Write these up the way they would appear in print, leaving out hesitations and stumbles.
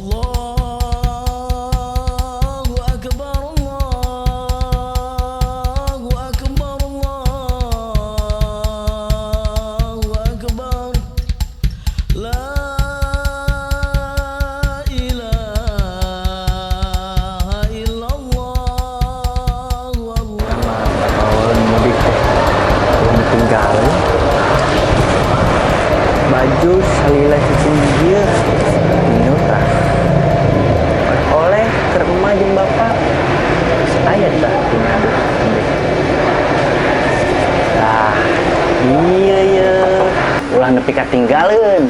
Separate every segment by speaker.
Speaker 1: Allahu akbar, Allahu akbar, Allahu akbar. La ilaha illallah.
Speaker 2: Tahun mudik teh belum ditinggalin baju salila cicing dia minum tah oleh keur emak jeung bapak geus aya tah tina tah iya ye ulah nepi katinggaleun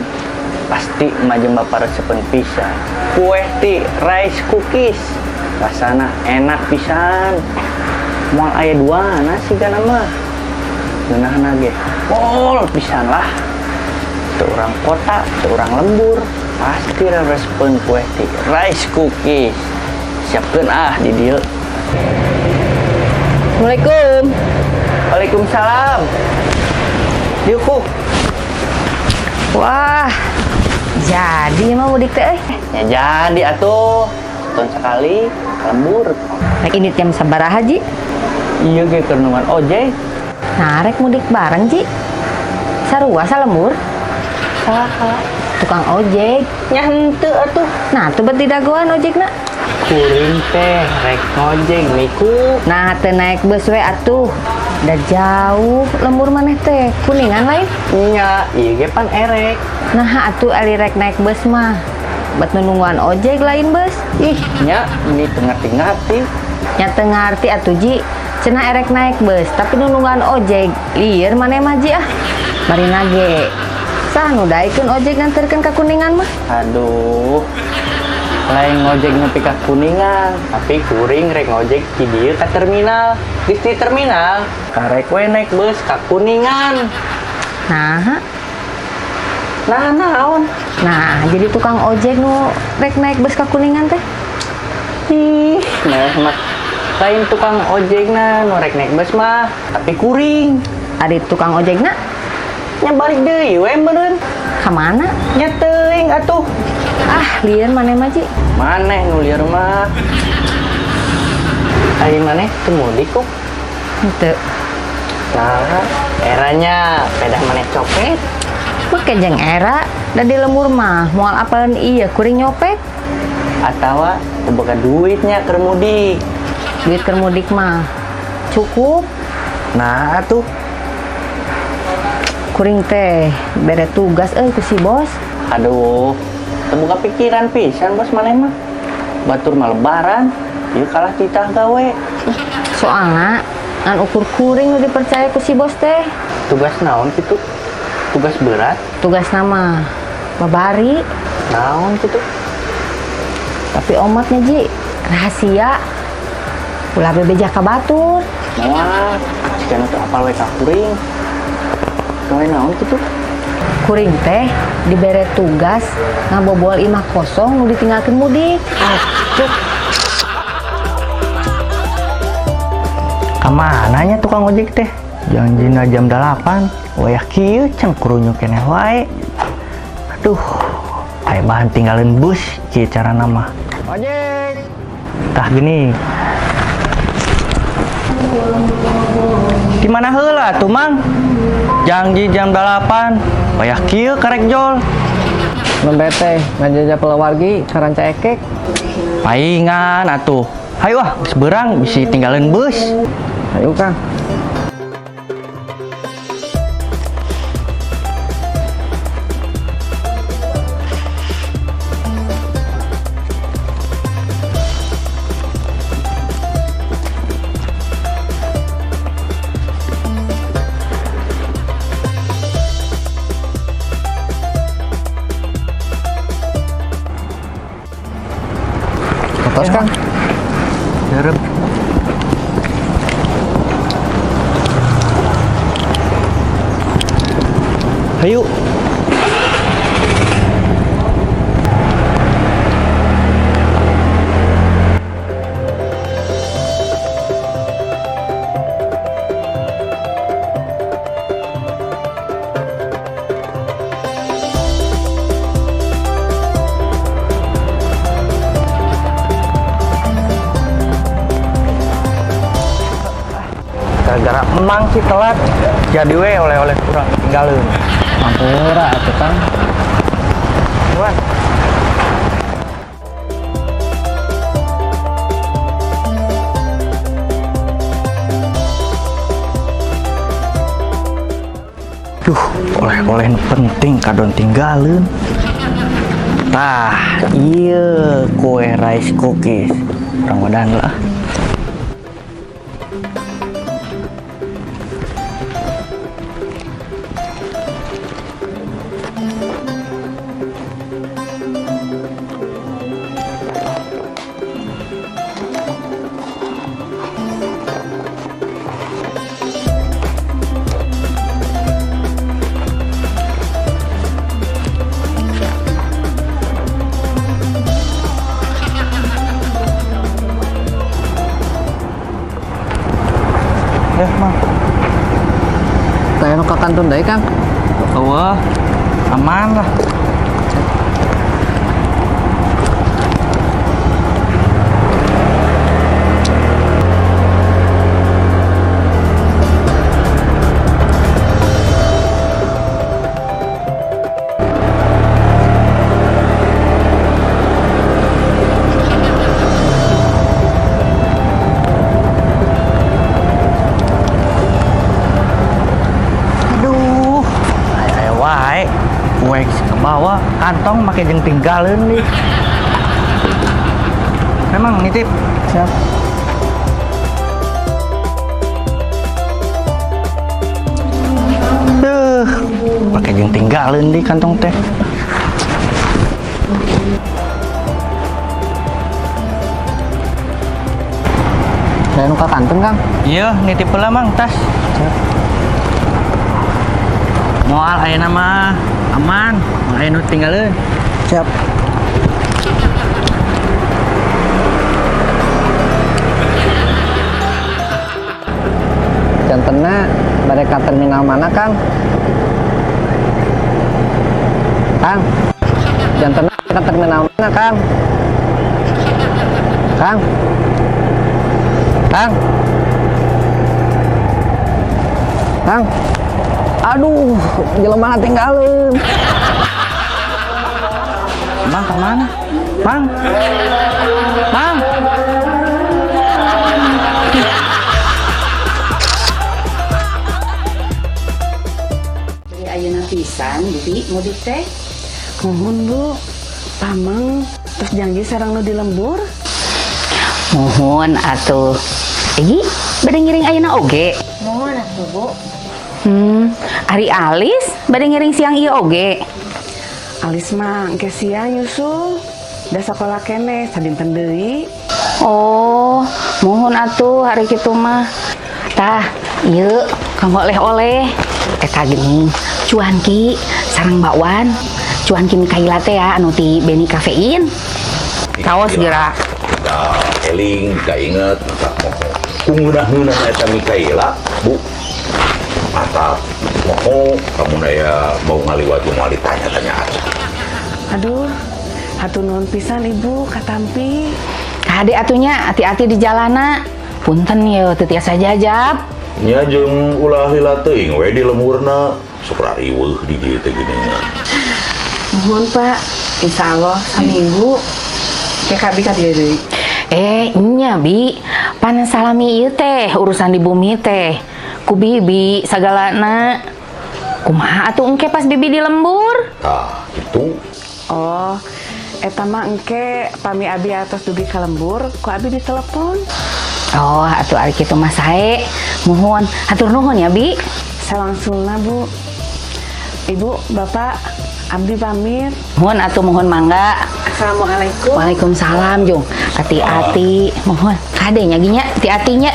Speaker 2: pasti emak jeung bapak resepeun pisan kue ti rice cookies rasana enak pisan moal aya dua nasi kana mah ngeunahna ge pol pisan lah. Teu urang kota, teu urang lembur, pasti resepeun kue ti rice cookies. Siapkeun ah di dieu.
Speaker 3: Assalamualaikum.
Speaker 2: Waalaikumsalam. Dieu ku.
Speaker 3: Wah, jadi mah mudik teh euy.
Speaker 2: Ya jadi atuh. Setahun sekali ka lembur.
Speaker 3: Rek ini jam sabaraha, Ji?
Speaker 2: Iya ge keur nungguan ojek.
Speaker 3: Nah, rek mudik bareng, Ji. Sarua salembur.
Speaker 2: Saha?
Speaker 3: Tukang ojek.
Speaker 2: Nya henteu atuh.
Speaker 3: Nah, tuh bet didagoan ojekna.
Speaker 2: Kuring teh rek ngojek miku.
Speaker 3: Nah, teu naik bus we atuh. Da jauh lembur maneh teh. Kuningan lain?
Speaker 2: Nya, ieu ge pan erek.
Speaker 3: Nah, atuh ari rek naik bus mah. Bet nungguan ojek lain bus.
Speaker 2: Ih, nya ini teu ngarti-ngarti.
Speaker 3: Nya teu ngarti atuh, Ji. Cenah erek naik bus, tapi nungguan ojek. Lieur maneh mah, Ji ah. Marina ge. Sah nu daekeun ojek nganterkeun ka Kuningan mah.
Speaker 2: Aduh. Lain ngojek nepi ka Kuningan, tapi kuring rek ngojek ti dieu ka terminal. Geus di terminal, karek we naik bus ka Kuningan.
Speaker 3: Nah,
Speaker 2: Nah, naon?
Speaker 3: nah jadi tukang ojek nu rek naik bus ka Kuningan teh.
Speaker 2: Ih, nah mah lain tukang ojek na nu rek naik bus mah, tapi kuring.
Speaker 3: Ari tukang ojekna
Speaker 2: Nya balik deui we meureun.
Speaker 3: ka mana?
Speaker 2: Nya teuing atuh.
Speaker 3: Ah, lieur maneh mah, Ji.
Speaker 2: Maneh nu lieur mah. Ari maneh teu mudik kok.
Speaker 3: Henteu.
Speaker 2: Nah, eranya pedah maneh copet.
Speaker 3: Make jeung era da di lembur mah moal apaleun ieu kuring nyopet.
Speaker 2: Atawa teu boga duitnya keur mudik.
Speaker 3: Duit keur mudik mah cukup.
Speaker 2: Nah atuh.
Speaker 3: Kuring teh bere tugas euy ku si bos.
Speaker 2: Aduh, teu boga pikiran pisan bos maneh mah. Batur mah lebaran, ieu kalah titah gawe.
Speaker 3: Soalna ngan ukur kuring nu dipercaya ku si bos teh.
Speaker 2: Tugas naon kitu? Tugas berat?
Speaker 3: Tugas nama babari.
Speaker 2: Naon kitu?
Speaker 3: Tapi omatnya Ji, rahasia. Ulah bebeja ka batur.
Speaker 2: Moal, jika nu teu apal we ka kuring. Gawe naon kitu?
Speaker 3: Kuring teh dibere tugas ngabobol imah kosong nu ditinggalkeun mudik.
Speaker 2: Atuh. Kamananya tukang ojek teh? Janjina jam 8, wayah kieu can kurunyu keneh wae. Aduh, aya bahan tinggalin bus kieu carana mah. Ojek. Tah gini. Di mana heula tuh, Mang? Janji jam 8, wayah kieu karek jol.
Speaker 4: Nembe teh ngajaja pelawargi ka Rancaekek.
Speaker 2: Paingan atuh. Hayu ah, geus beurang bisi tinggalin bus.
Speaker 4: Ayo Kang. Atas Kang.
Speaker 2: Derep. Hayu. Gara-gara emang sih telat. Jadi we oleh-oleh kurang tinggalin.
Speaker 4: Hampura atuh Kang.
Speaker 2: Buruan. Duh, oleh-oleh nu penting kadon tinggalin. Tah, iya kue rice cookies. Urang wadan lah. Ya, Mang.
Speaker 4: Teh nu kakantun deui Kang.
Speaker 2: Eueuh, aman lah. Aduh, aya wae. Kue ke bawah, kantong make jeung tinggalin nih. Memang nitip.
Speaker 4: Siap.
Speaker 2: Duh, pakai jeung tinggalin di kantong teh.
Speaker 4: Teh nu kakantun Kang.
Speaker 2: Iya, nitip heula Mang tas.
Speaker 4: Siap.
Speaker 2: Moal ayeuna mah aman, moal aya nu tinggalin.
Speaker 4: Siap. Jantenna bade ka terminal mana Kang? Kang. Jantenna ka terminal mana Kang? Kang. Kang. Kang. Aduh, jelema tinggalin.
Speaker 2: Mang kemana? Mang. Mang.
Speaker 5: Jadi ayeuna pisan Bibi mudik teh.
Speaker 6: Muhun Bu, pameng terus janji sareng nu di lembur.
Speaker 5: Muhun atuh. Egi, bade ngiring ayeuna oge.
Speaker 3: Muhun atuh, Bu.
Speaker 5: Ari Alis bade ngiring siang ieu oge.
Speaker 6: Alis mah engke siang nyusul. Da sakola keneh sadinten deui.
Speaker 5: Oh, muhun atuh hari kitu mah. Tah, ieu kanggo oleh-oleh. Eta geuning, cuanki sareng bakwan. Cuanki Mikaila teh ya anu ti Beni Kafein. Kaos geura.
Speaker 7: Da eling kainget maka moho. Ku ngeunah-ngeunah eta Mikaela, Bu. Mata moho kamu aya mau ngaliwat moal ditanya-tanya aja.
Speaker 6: Aduh, hatur nuhun pisan Ibu katampi.
Speaker 5: Kade atuh nya, hati-hati di jalana. Punten ye teu tiasa jajab.
Speaker 7: Nya jeung ulah lila teuing we di lemurna sok rariweuh di dieu teh geuningan.
Speaker 6: Muhun Pak, insya Allah saminggu ke kabi ka dieu deui.
Speaker 5: Nya Bi, pan salami ieu teh urusan di bumi teh. Ku bibi sagalana. Kumaha atuh engke pas bibi di lembur?
Speaker 7: Tah, kitu.
Speaker 6: Oh, eta mah engke pami abi atos dugi ka lembur, ku abi ditelepon.
Speaker 5: Oh, atuh ari kitu mah sae. Muhun, hatur nuhun ya, Bi.
Speaker 6: Salangsulna Bu. Ibu, Bapak, abdi pamit.
Speaker 5: Muhun atuh muhun mangga.
Speaker 6: Assalamualaikum.
Speaker 5: Waalaikumsalam, Jung. Hati-hati, muhun. Kade nya ginya, hati-hati nya.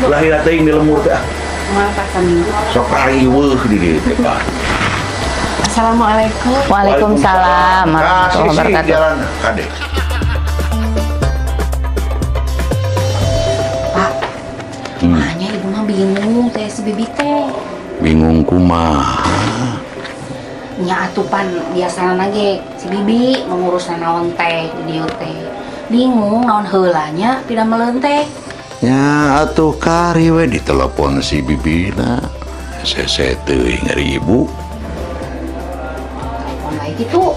Speaker 7: Ulah lila teuing di lemur teh ah.
Speaker 6: Maaf Pak saminggu.
Speaker 7: Sok rariweuh di dieu teh, Pak.
Speaker 6: Assalamualaikum.
Speaker 5: Waalaikumsalam warahmatullahi
Speaker 7: Kasih sih
Speaker 5: wabarakatuh.
Speaker 7: jalan kade.
Speaker 5: Pak, makanya ibu mah bingung teh si bibi teh.
Speaker 7: Bingung kumaha.
Speaker 5: Nya atuh pan biasana ge si bibi mengurus naon teh di dieu teh. Bingung naon heula nya tidak meleun teh.
Speaker 7: Nya atuh kari we ditelepon si bibina. Sese teuing ari ibu.
Speaker 5: Telepon bae gitu.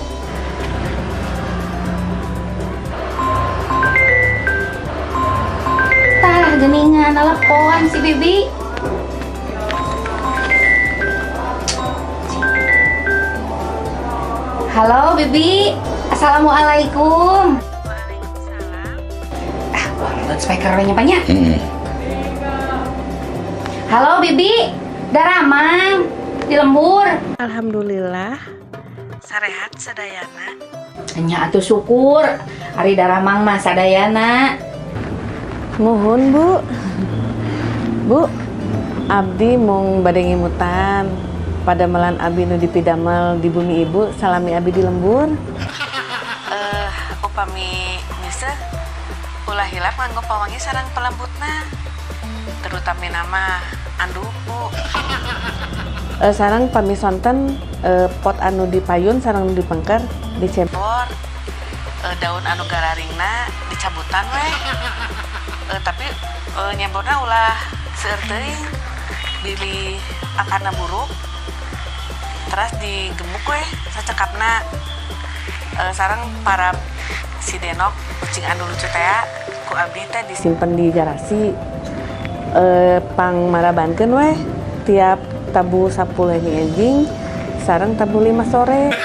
Speaker 5: Tah geningan telepon si Bibi. Halo Bibi, assalamualaikum. Ah, loudspeaker nya banyak. Halo Bibi, daramang di lembur.
Speaker 6: Alhamdulillah. Sarehat sadayana.
Speaker 5: Nya atuh syukur, ari daramang mah sadayana.
Speaker 6: Muhun, Bu. Bu, abdi mung bade ngimutan. Padamelan abdi nu dipidamel di bumi ibu, salami abdi di lembur. Upami nyeseh ulah hilap nganggo pawangi sareng pelembutna. Terutama nama anduk, Bu. Sareng pami sonten pot anu dipayun sareng nu dipengker dicebor. Daun anu gararingna dicabutan weh. Tapi nyeborna ulah seueur teuing bilih akarna buruk. Teras digemuk weh sacekapna. Sareng para si Denok kucing anu lucu teh ku abdi teh disimpen di garasi. Pang marabankeun weh tiap tabuh 10 enjing sareng tabuh 5 sore.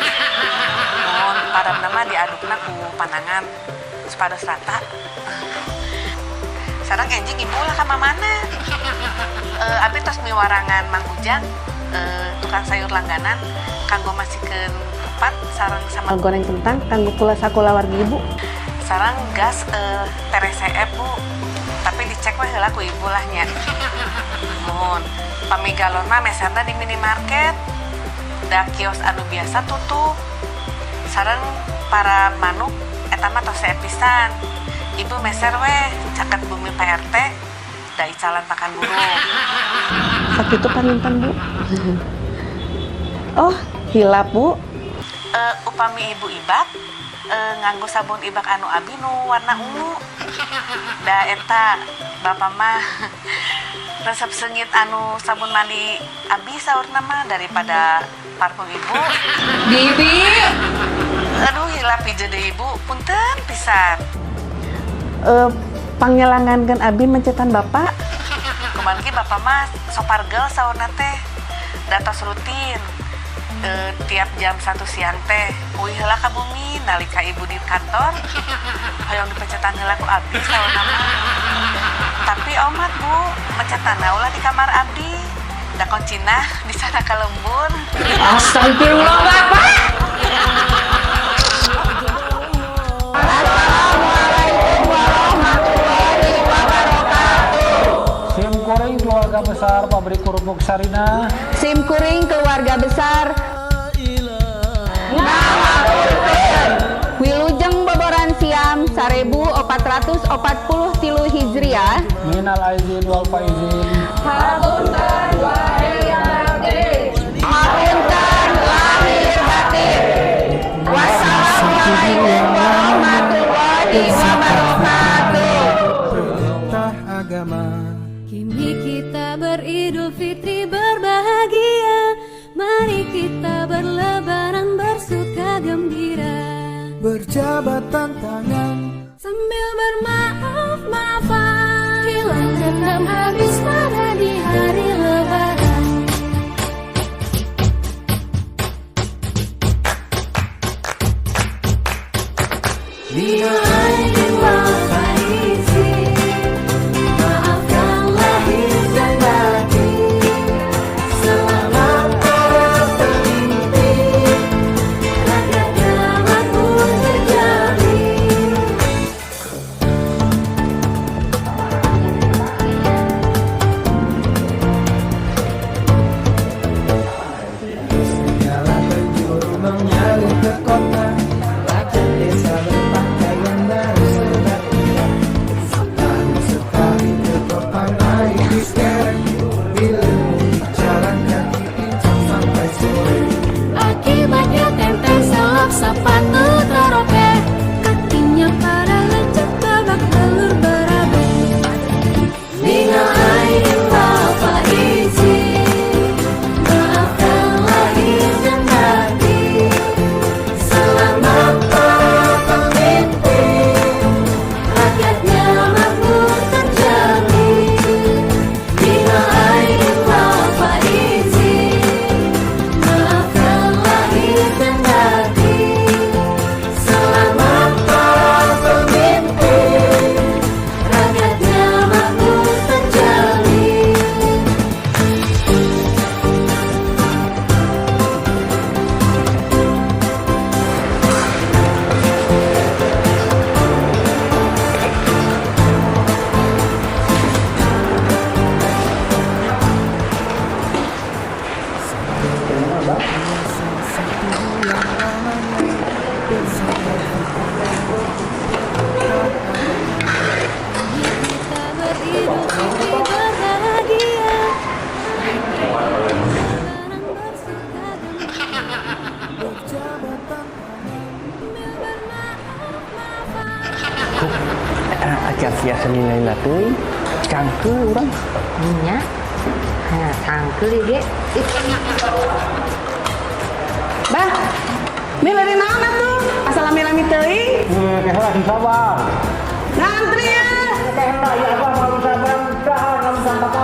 Speaker 6: Mohon parabna mah diadukna ku panangan supados rata. Sareng enjing ibu lah ka mamana. Abi tos miwarangan Mang Ujang, tukang sayur langganan kanggo masikeun kupat sareng sama goreng kentang kanggo kula sakulawargi ibu. Sareng gas tereh seep, Bu. Tapi dicek weh heula ku ibu lah nya. Mohon pami galon mah meserna di minimarket. Da kios anu biasa tutup. Sareng para manuk eta mah tos seep pisan. Ibu meser weh caket bumi PRT da icalan pakan burung. Sakitu panginten, Bu. Oh, hilap, Bu. Upami ibu ibak nganggo sabun ibak anu abi nu warna ungu. Da eta bapak mah resep seungit anu sabun mandi abi saurna mah daripada parfum ibu.
Speaker 5: Bibi.
Speaker 6: Aduh, hilap hiji deui ibu, punten pisan. Pangneangankeun abi mencetan bapak. Kumargi bapak mah sopargel saurna teh. Da tos rutin. Tiap jam 1 siang teh uih heula ka bumi nalika ibu di kantor hoyong dipencetan heula ku abdi saurna mah. Tapi omat, Bu, mencetanna ulah di kamar abdi. Da kuncina di sana ka lembur.
Speaker 5: Astagfirullah, Bapak.
Speaker 8: Sim kuring keluarga besar pabrik kerupuk Sarina.
Speaker 3: Sim kuring keluarga besar Wilujeng Boboran Siam 1443 Hijriah.
Speaker 8: Minal aizin wal faizin.
Speaker 3: Hapunten lahir batin. Wassalamualaikum warahmatullahi wabarakatuh.
Speaker 9: Kini kita beridul fitri berbahagia. Mari kita berlebaran bersuka gembira.
Speaker 1: Berjabatan tangan
Speaker 9: sambil bermaaf-maafan. Hilang dendam habis pada di hari lebaran. Minal aidin wal faizin, maafkan lahir dan batin. Selamat para pemimpin, rakyatnya makmur terjamin.
Speaker 1: Segala penjuru mengalir ke kota. Rakyat desa berpakaian baru.
Speaker 2: Acan tiasa lila-lila teuing. Cangkeul urang.
Speaker 3: Nya. Nah, cangkeul ge. Ih.
Speaker 6: Bah, milari naon atuh? Asa lami-lami teuing.
Speaker 8: Sabar.
Speaker 6: Ngantri ya.
Speaker 8: Ya, abah mau sabar.